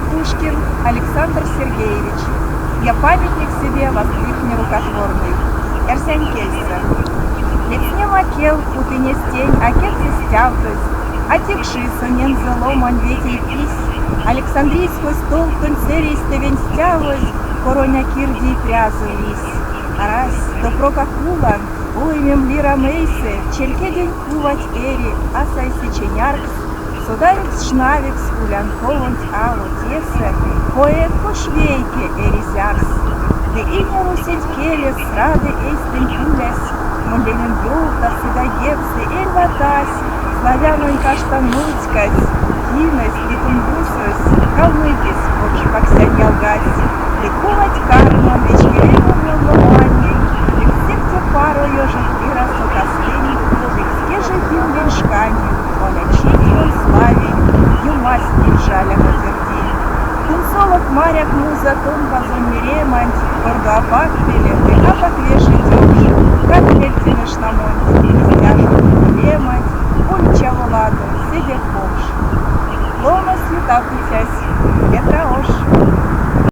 Птушкин Александр Сергеевич, Я памятник себе воздвиг нерукотворный. Эрзянь кельсэ. Ледстнема кев путынестень а кедьсэ стявтозь, а тикши сонензэ ломань ветей пись, Александрийской столтонть сэрейстэ венстявозь, короня кирдий прязо лиссь. Арась, допрок а кулан, оймем лирам эйсэ, челькедень кувать эри, а сайсы ченяркс, Содавикс шнавикс улян ковонть ало тесэ поэт куш вейке эри зярс. Ды ине Русенть келес срады эйстэнь кулясь, Монь лемем ёвтасы гайгевтьсы эрьватась, Славянонь каштан нуцькась, финнэсь ды тунгусось, Калмыкесь, покш паксянь ялгась. Ды кувать карман вечкевеме мон ломаннень, Пек сехте паро ёжот лирасо кастынь, Лекске же пингень шкане, олячинть мон славинь, Юмась неть жалямо тердинь. Кунсолок, маряк, муза, тон пазонь мереманть, Кордо апак пеле ды апак веше тёкш, Кадык мельтеме шнамонть, истя жо улеманть, Ульть чаволадо, седе покш. Ловнось ютавтыцясь Петра ош.